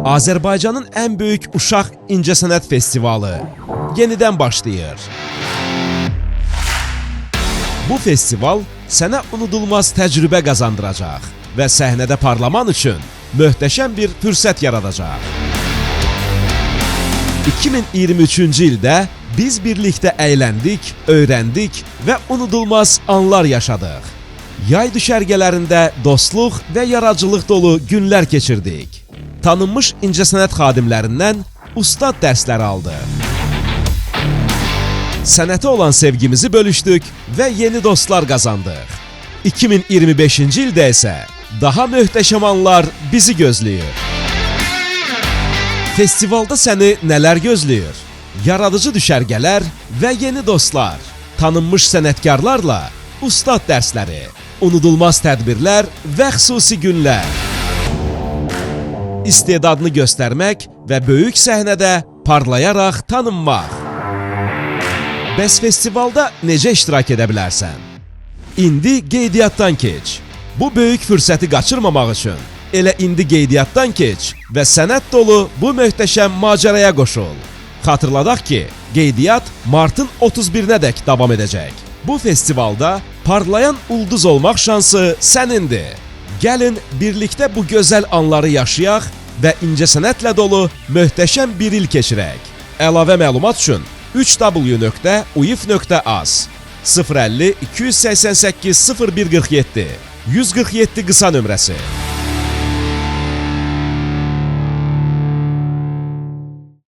Azərbaycanın ən böyük uşaq incəsənət festivalı yenidən başlayır. Bu festival sənə unudulmaz təcrübə qazandıracaq və səhnədə parlaman üçün möhtəşəm bir fürsət yaradacaq. 2023-cü ildə biz birlikdə əyləndik, öyrəndik və unudulmaz anlar yaşadıq. Yay düşərgələrində dostluq və yaradıcılıq dolu günlər keçirdik. Tanınmış incəsənət xadimlərindən ustad dərsləri aldıq. Sənətə olan sevgimizi bölüşdük və yeni dostlar qazandıq. 2025-ci ildə isə daha möhtəşəm anlar bizi gözləyir. Festivalda səni nələr gözləyir? Yaradıcı düşərgələr və yeni dostlar, tanınmış sənətkarlarla ustad dərsləri, unudulmaz tədbirlər və xüsusi günlər. İstedadını göstərmək və böyük səhnədə parlayaraq tanınmaq. Bəs festivalda necə iştirak edə bilərsən? İndi qeydiyyatdan keç. Bu böyük fürsəti qaçırmamaq üçün elə indi qeydiyyatdan keç və sənət dolu bu möhtəşəm macəraya qoşul. Xatırladaq ki, qeydiyyat martın 31-nədək davam edəcək. Bu festivalda parlayan ulduz olmaq şansı sənindir. Gəlin birlikdə bu gözəl anları yaşayaq və incəsənətlə dolu möhtəşəm bir il keçirək. Əlavə məlumat üçün 3w.uif.az 050 288 0147 147 qısa nömrəsi.